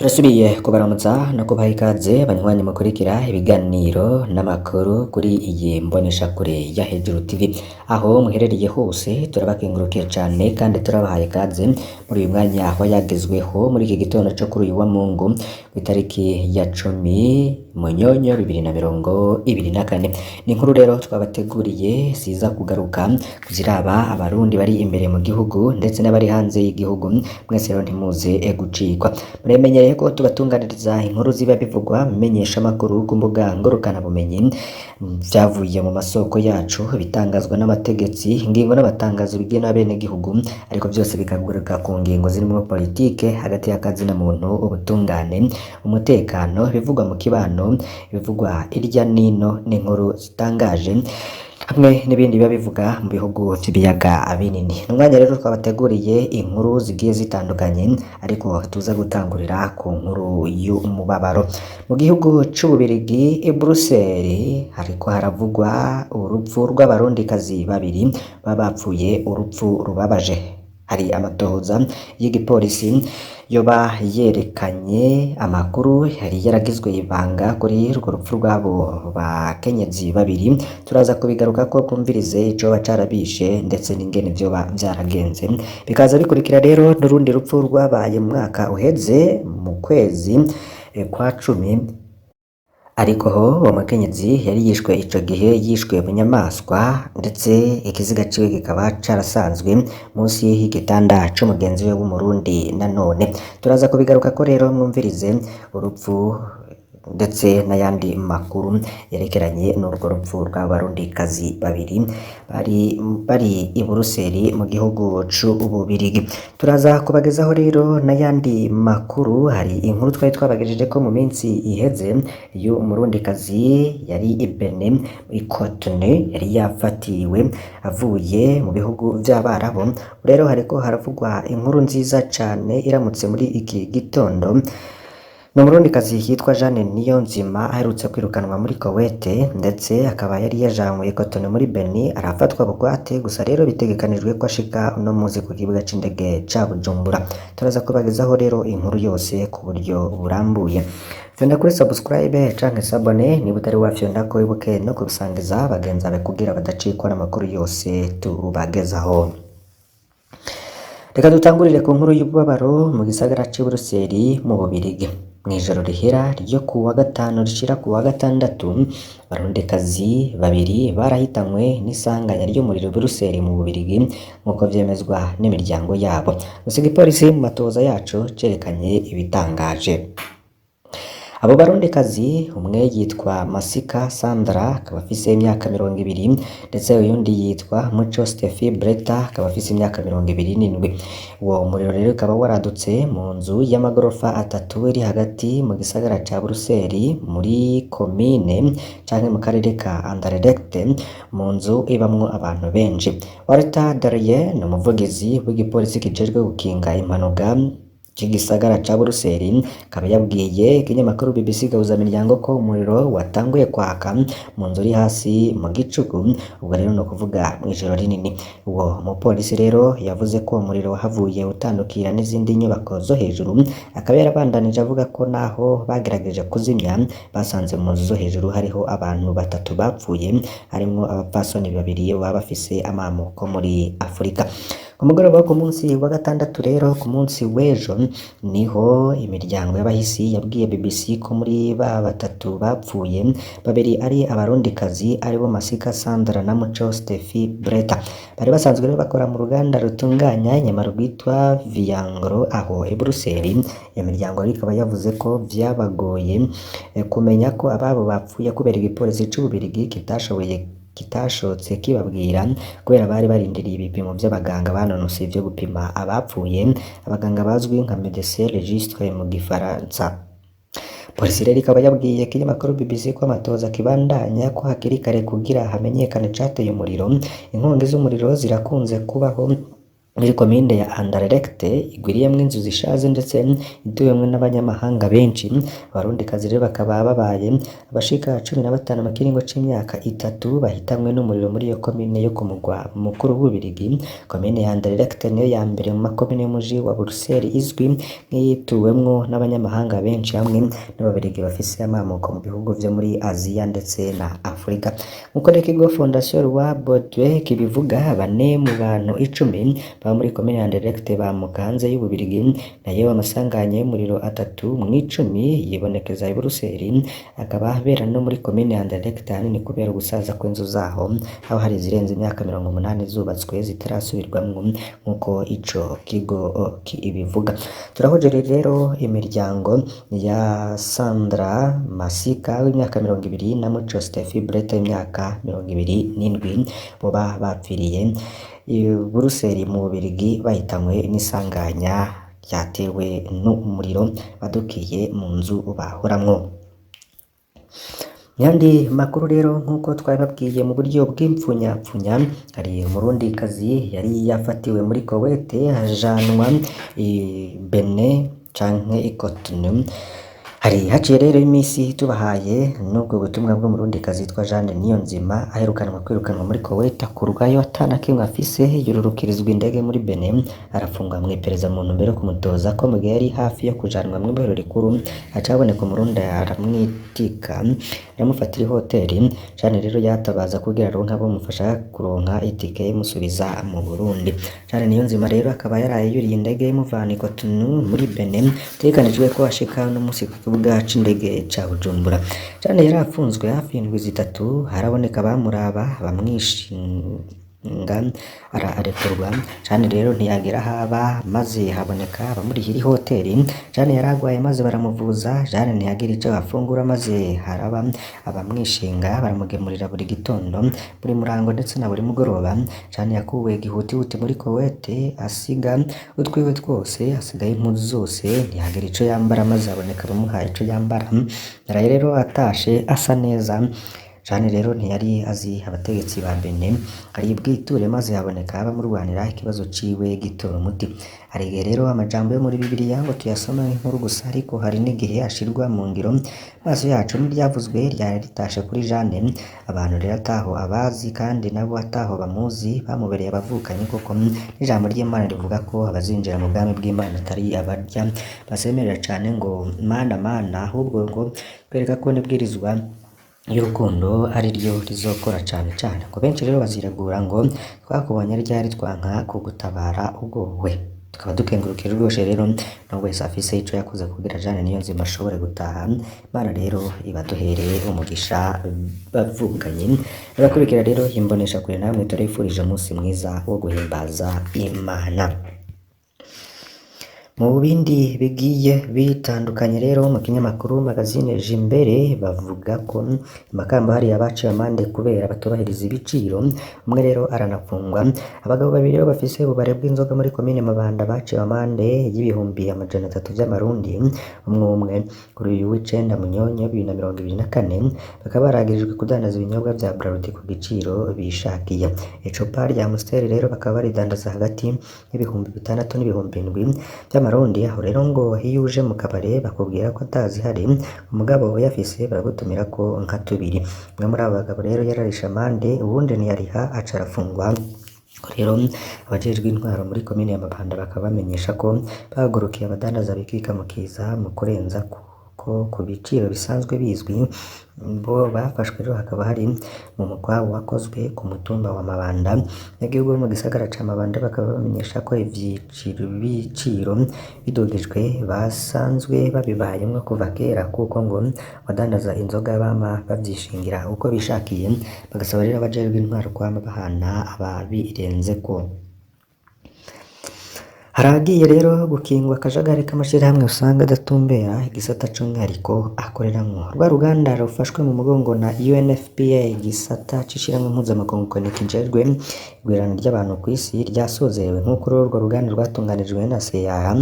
Turasubiye kubaramutsa no kubaha ikaze banywanyi mukurikira ibiganiro n'amakuru kuri iyi mboneshakure ya Hejuru TV, aho muherereye hose turabakengurukiye cane kandi turabahaye ikaze muri uyu mwanya wayagezweho muri iki gitondo co kuri uyu wa Mungu kw'itariki ya 10 Munyonyo 2024. Ni inkuru rero twabateguriye ziza kugaruka kuziraba abarundi bari imbere mu gihugu ndetse n'abari hanze y'igihugu, mwese rero ntimuze gucikwa. Muramenyereye ko tubatunganiriza inkuru ziba bivugwa menyesha amakuru ku mbuga ngurukana bumenyi, vyavuye mu masoko yacu, bitangazwa n'abategetsi, ingingo n'abatangazo bigiye n'abenegihugu, ariko vyose bikagaruka ku ngingo zirimwo politike hagati y'akazi na muntu, ubutungane, umutekano, ibivugwa mu kibano, ibivugwa irya nino n'inkuru zitangaje hamwe n'ibindi biba bivuga mu bihugu vy'ibiyaga binini. Ni umwanya rero twabateguriye inkuru zigiye zitandukanye, ariko tuza gutangurira ku nkuru y'umubabaro. Mu gihugu c'Ububirigi i Buruseli hariko haravugwa urupfu rw'abarundikazi babiri baba bapfuye urupfu rubabaje. Hari amatohoza y'igipolisi yoba yerekanye amakuru yari yaragizwe ibanga kuri urwo rupfu rw'abo bakenyezi babiri. Turaza kubigarukako, twumvirize icoba carabishe ndetse n'ingene vyoba vyaragenze. Bikaza bikurikira rero n'urundi rupfu rwabaye mu mwaka uheze mu kwezi kwa 10, ariko ho uwo mukenyezi yari yishwe ico gihe yishwe bunyamaswa, ndetse ikiziga ciwe kikaba carasanzwe munsi y'igitanda c'umugenzi we w'umurundi nanone. Turaza kubigarukako rero mwumvirize urupfu ndetse n'ayandi makuru yerekeranye n'urwo rupfu rw'abarundikazi babiri bari bari i Buruseli mu gihugu c'Ububirigi. Turaza kubagezaho rero n'ayandi makuru. Hari inkuru twari twabagejeje ko mu minsi iheze y'umurundikazi yari i Benin i Cotonou yari yafatiriwe avuye mu bihugu vy'Abarabu. Rero hariko haravugwa inkuru nziza cane iramutse muri iki gitondo. Ni umurundikazi yitwa Jeanne Niyonzima aherutse kwirukanwa muri Kuwait, ndetse akaba yari yajanywe i Cotonou muri Benin arafatwa bugwate. Gusa rero bitegekanijwe ko ashika uno munsi ku kibuga c'indege ca Bujumbura. Turaza kubagezaho rero inkuru yose ku buryo burambuye. Fyonda kuri subscribe canke s'abonner niba utari wafyonda ko, wibuke no kubisangiza bagenzi bawe kugira badacikwa n'amakuru yose tubagezaho. Reka dutangurire ku nkuru y'ububabaro mu gisagara c'i Buruseli mu Bubirigi. Mw'ijoro rihera ryo ku wa gatanu rishira ku wa gatandatu, abarundikazi babiri barahitanywe n'isanganya ry'umuriro i Buruseli mu Bubirigi, nk'uko vyemezwa n'imiryango yabo. Gusa igipolisi mu matohoza yaco cerekanye ibitangaje. Abo barundikazi, umwe yitwa Masika Sandra akaba afise imyaka 20, ndetse uyundi yitwa Muco Steffi Breta akaba afise imyaka 27. Uwo muriro rero ukaba waradutse mu nzu y'amagorofa atatu iri hagati mu gisagara ca Buruseli muri komine canke mu karere ka Anderlecht, mu nzu ibamwo abantu benshi. Walter Darien ni umuvugizi w'igipolisi kijejwe gukinga impanuka c'igisagara ca Buruseli, akaba yabwiye ikinyamakuru BBC Gahuzamiryango ko umuriro watanguye kwaka mu nzu iri hasi mu gicuku, ubwo rero ni ukuvuga mw'ijoro rinini. Uwo mupolisi rero yavuze ko uwo muriro wahavuye utandukira n'izindi nyubako zo hejuru, akaba yarabandanije avuga ko naho bagerageje kuzimya basanze mu nzu zo hejuru hariho abantu batatu bapfuye, harimwo abapfasoni babiri baba bafise amamuko muri Afurika. Ku mugoroba wo ku munsi wa gatandatu rero, ku munsi w'ejo, niho imiryango y'abahisi yabwiye BBC ko muri ba batatu bapfuye babiri ari abarundikazi, aribo Masika Sandra na Muco Steffi Breta. Bari basanzwe rero bakora mu ruganda rutunganya inyama rwitwa Viangro aho i Buruseli. Iyo miryango rero ikaba yavuze ko vyabagoye kumenya ko ababo bapfuye kubera igipolisi c'Ububirigi kitashoboye kitashotse kibabwira, kubera bari barindiriye ibipimo vy'abaganga banonosoye ivyo gupima abapfuye, abaganga bazwi nka médecins légistes mu gifaransa. Polisi rero ikaba yabwiye ikinyamakuru BBC ko amatohoza akibandanya, ko hakiri kare kugira hamenyekane icateye umuriro. Inkongi z'umuriro zirakunze kubaho. Muri komine ya Anderlecht igwiriyemwo inzu zishaje ndetse ituwemwo n'abanyamahanga benshi. Abarundikazi rero bakaba babaye abashika 15 mu kiringo c'imyaka 3 bahitanwe n'umuriro muri iyo komine yo ku mugwa mukuru w'Ububirigi. Komine ya Anderlecht niyo ya mbere mu makomine y'umuji wa Buruseli izwi nk'iyituwemwo n'abanyamahanga benshi hamwe n'Ababirigi bafise amamuko mu bihugu vyo muri Aziya ndetse na Afurika. Nkuko rero ikigo Fondation Roi Baudouin kibivuga, bane mu bantu 10 baba muri komine ya Anderlecht bamuka hanze y'Ububirigi, nayo amasanganya y'umuriro 3 mu 10 yibonekeza i Buruseli, akaba abera no muri komine ya Anderlecht ahanini kubera ugusaza kw'inzu zaho, aho hari izirenze imyaka 80 zubatswe zitarasubirwamwo nk'uko ico kigo kibivuga. Turahojeje rero imiryango ya Sandra Masika w'imyaka 20 na Muco Steffi Brett w'imyaka 27 boba bapfiriye i Buruseli mu Bubirigi bahitanywe n'isanganya ryatewe n'umuriro badukiye mu nzu bahoramwo. Yandi makuru rero nk'uko twabibabwiye mu buryo bw'impfunyapfunya, hari umurundikazi yari yafatiwe muri Kuwait ajanwa i Benin canke i Cotonou. Hari haciye rero imisi tubahaye n'ubwo butumwa bw'umurundikazi yitwa Jeanne Niyonzima aherukanwa kwirukanwa muri Kuwait akurwayo atana kimwe afise, yururukirizwa indege muri Benin, arafungwa mw'iperereza mu ntumbero yo kumutoza ko mu gihe yari hafi yo kujanwa mw'ibohero rikuru haca haboneka umurundi aramwitika aramufatira ihoteri. Jeanne rero yatabaza kugira aronke abomufasha kuronka itike imusubiza mu Burundi. Jeanne Niyonzima rero akaba yaraye yuriye indege imuvana i Cotonou muri Benin, bitegekanijwe ko ashika uno musi ku kibuga c'indege ca Bujumbura. Jeanne yari afunzwe hafi indwi 3, haraboneka abamuraba bamwishinga ararekurwa. Jeanne rero ntiyagira aho aba maze haboneka abamurihira ihoteri. Jeanne yaragwaye maze baramuvuza. Jeanne ntiyagira ico afungura maze haraba abamwishinga baramugemurira buri gitondo, buri murango ndetse na buri mugoroba. Jeanne yakuwe gihutihuti muri Kuwait asiga utwiwe twose, asigayo impuzu zose, ntiyagira ico yambara maze haboneka abamuhaye ico yambara. Yaraye rero atashe asa neza. Jeanne rero ntiyari azi abategetsi ba Benin, ari bwiture maze haboneka abamurwanira ikibazo ciwe gitora umuti. Hari igihe rero amajambo yo muri Bibiliya ngo tuyasome nk'inkuru gusa, ariko hari n'igihe ashirwa mu ngiro maso yacu. N'iryavuzwe ryari ritashe kuri Jeanne, abantu rero ataho abazi kandi nabo ataho bamuzi bamubereye abavukanyi koko. N'ijambo ry'Imana rivuga ko abazinjira mu bwami bw'Imana atari abarya basemerera cane ngo mana mana, ahubwo ngo twereka ko n'ibwirizwa y'urukundo ari ryo rizokora cane cane. Ngo benshi rero baziragura ngo twakubonye ryari twanka kugutabara ugowe. Tukaba dukengurukira rwose rero n'ubwo wese afise ico yakoze kugira Jeanne Niyonzima ashobore gutaha. Imana rero ibaduhereye umugisha bavukanye. Abakurikira rero imbonesha kure namwe turabifurije umunsi mwiza wo guhimbaza Imana. Mu bindi bigiye bitandukanye rero mu kinyamakuru magazine Jimbere bavuga ko Makamba hariya baciye amande kubera batubahiriza ibiciro, umwe rero aranafungwa. Abagabo babiri rero bafise ububare bw'inzoga muri komine Mabanda baciwe amande y'300,000 vy'amarundi umwe umwe kuri uyu w'icenda Munyonyo 2024, bakaba baragirijwe kudandaza ibinyobwa vya Bralirwa ku giciro bishakiye. Icupa rya Amstel rero bakaba baridandaza hagati y'6,000 n'7,000 vy'amarundi. Aho rero ngo iyo uje mu kabare bakubwira ko atazihari, umugabo uyafise baragutumira ko nka tubiri. Umwe muri abo bagabo rero yararishe amande, uwundi ntiyariha aca arafungwa. Rero abajejwe intwaro muri komine ya Mabanda bakaba bamenyesha ko bahagurukiye abadandaza bikika mu kiza mu kurenza ko ku biciro bisanzwe bizwi. Bo bafashwe rero hakaba hari mu mukwabu wakozwe ku mutumba wa Mabanda. Abanyagihugu bo mu gisagara ca Mabanda bakaba bamenyesha ko ibiciro bidugijwe basanzwe babibayemwo kuva kera, kuko ngo abadandaza inzoga bama bavyishingira uko bishakiye, bagasaba rero abajejwe intwaro kwama bahana ababirenzeko. Haragiye rero gukingwa akajagari k'amashirahamwe usanga adatumbera igisata c'umwihariko akoreramwo. Rwa ruganda rufashwe mu mugongo na UNFPA, igisata c'ishirahamwe mpuzamakungu kijejwe igwirirana ry'abantu kw'isi, ryasozerewe. Nk'uko rero urwo ruganda rwatunganijwe na CAA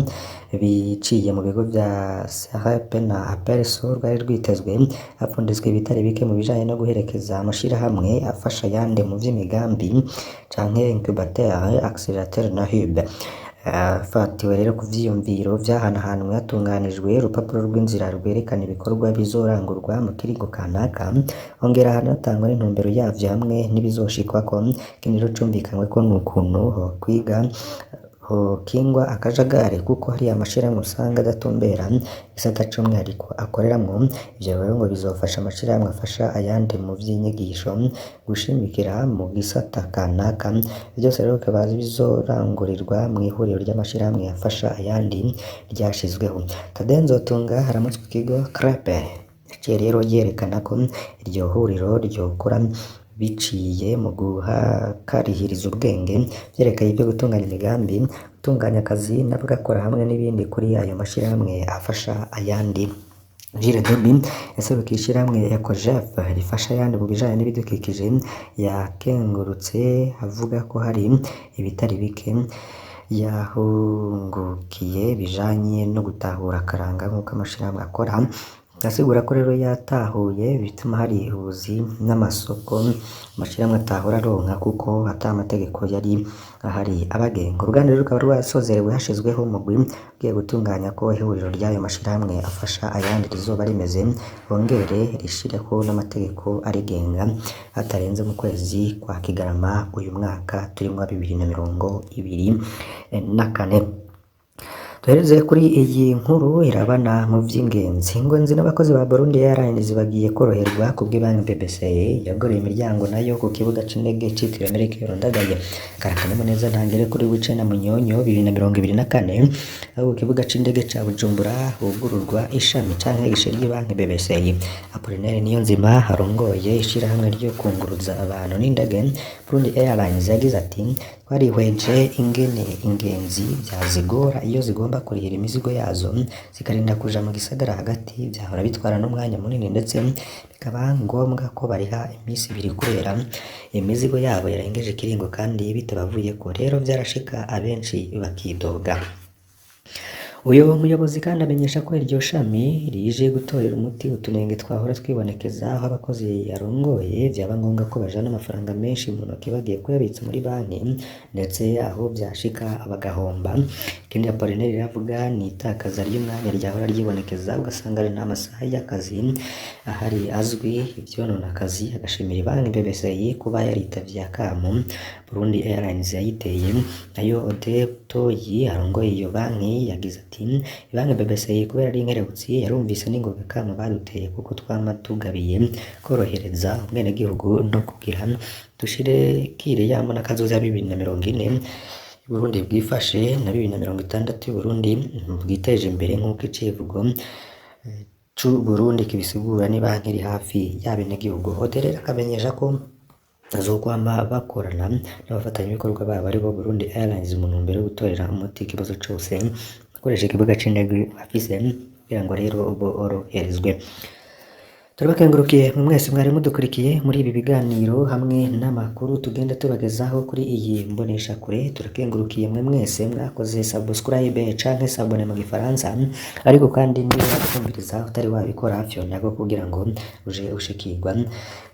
biciye mu bigo vya SRP na APELSO rwari rwitezwe, hapfunditswe ibitari bike mu bijanye no guherekeza amashirahamwe afasha ayandi mu vy'imigambi canke incubateur, accélérateur na hub. Hafatiwe rero ku vyiyumviro vyahanahanwe, hatunganijwe urupapuro rw'inzira rwerekana ibikorwa bizorangurwa mu kiringo kanaka, hongera hanatangwa n'intumbero yavyo hamwe n'ibizoshikwako. Ikindi rero cumvikanyweko n'ukuntu hokwiga hokingwa akajagari, kuko hari amashirahamwe usanga adatumbera igisata c'umwihariko akoreramwo. Ivyo rero ngo bizofasha amashirahamwe afasha ayandi mu vy'inyigisho gushimikira mu gisata kanaka. Vyose rero bikaba bizorangurirwa mw'ihuriro ry'amashirahamwe afasha ayandi ryashizweho. Tadeo Nzotunga haramutswe ikigo CREPE, yaciye rero yerekana ko iryo huriro ryokora biciye mu guhakarihiriza ubwenge vyerekeye ivyo gutunganya imigambi, gutunganya akazi n'abagakora hamwe n'ibindi kuri ayo mashirahamwe afasha ayandi. Gilles Dobi yaserukiye ishirahamwe Ecogef rifasha ayandi mu bijanye n'ibidukikije, yakengurutse avuga ko hari ibitari bike yahungukiye bijanye no gutahura akaranga nk'uko amashirahamwe akora. Asigura ko rero yatahuye bituma hari ubuzi n'amasoko amashirahamwe atahora aronka kuko ata amategeko yari ahari abagenga. Uruganda rero rukaba rwasozerewe hashizweho umugwi ugiye gutunganya ko ihuriro ry'ayo mashirahamwe afasha ayandi rizoba rimeze, bongere rishireho n'amategeko arigenga hatarenze mu kwezi kwa Kigarama uyu mwaka turimwo 2024. Duhereze kuri iyi nkuru irabana mu vy'ingenzi. Ingenzi n'abakozi ba Burundi Airlines bagiye koroherwa kubw'ibanki BBC yagoreye imiryango nayo ku kibuga c'indege citiriwe Melchior Ndadaye. Karakanyamuneza ntangere kuri w'icenda Munyonyo 2024, aho ku kibuga c'indege ca Bujumbura hugururwa ishami canke igishe ry'ibanki BBC. Apollinaire Niyonzima arongoye ishirahamwe ryo kunguruza abantu n'indege Burundi Airlines yagize ati: twarihweje ingene ingenzi vyazigora iyo zigomba kurihira imizigo yazo zikarinda kuja mu gisagara hagati, vyahora bitwara n'umwanya munini ndetse bikaba ngombwa ko bariha imisi ibiri kubera imizigo yabo yarengeje ikiringo kandi bitabavuyeko, rero vyarashika abenshi bakidoga. Uyo muyobozi kandi amenyesha ko iryo shami rije gutorera umuti utunenge twahora twibonekeza, aho abakozi yarongoye vyaba ngombwa ko bajana amafaranga menshi mu ntoki bagiye kuyabitsa muri banki, ndetse aho vyashika bagahomba. Ikindi Apollinaire avuga ni itakaza ry'umwanya ryahora ryibonekeza, ugasanga ari n'amasaha y'akazi ahari azwi ivyonona akazi. Agashimira banki BBCI kuba yaritavye akamo Burundi Airlines yayiteye. Nayo Ode Toyi arongoye iyo banki yagize ati: banki BBCI kubera ari inkerebutsi yarumvise n'ingoga kamo baduteye, kuko twama tugabiye korohereza umwenegihugu no kugira dushire kire yamo n'akazoza 2040 Burundi bwifashe na 2060 Burundi bwiteje imbere nk'uko icivugo c'u Burundi kibisigura, ni banki iri hafi y'abenegihugu. Ode rero akamenyesha ko bazokwama bakorana n'abafatanyabikorwa babo aribo Burundi Airlines mu ntumbero yo gutorera umuti ikibazo cose bakoresha ikibuga c'indege bafise kugira ngo rero boroherezwe. Turabakengurukiye mwese mwari mudukurikiye muri ibi biganiro hamwe n'amakuru tugenda tubagezaho kuri iyi mboneshakure. Turakengurukiye mwe mwese mwakoze subscribe canke s'abonner mu gifaransa, ariko kandi niba twumviriza utari wabikora fyonako kugira ngo uje ushikirwa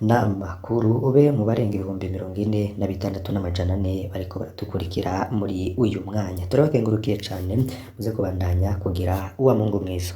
n'amakuru, ube mu barenga 46,400 bariko baratukurikira muri uyu mwanya. Turabakengurukiye cane, muze kubandanya kugira uwa Mungu mwiza.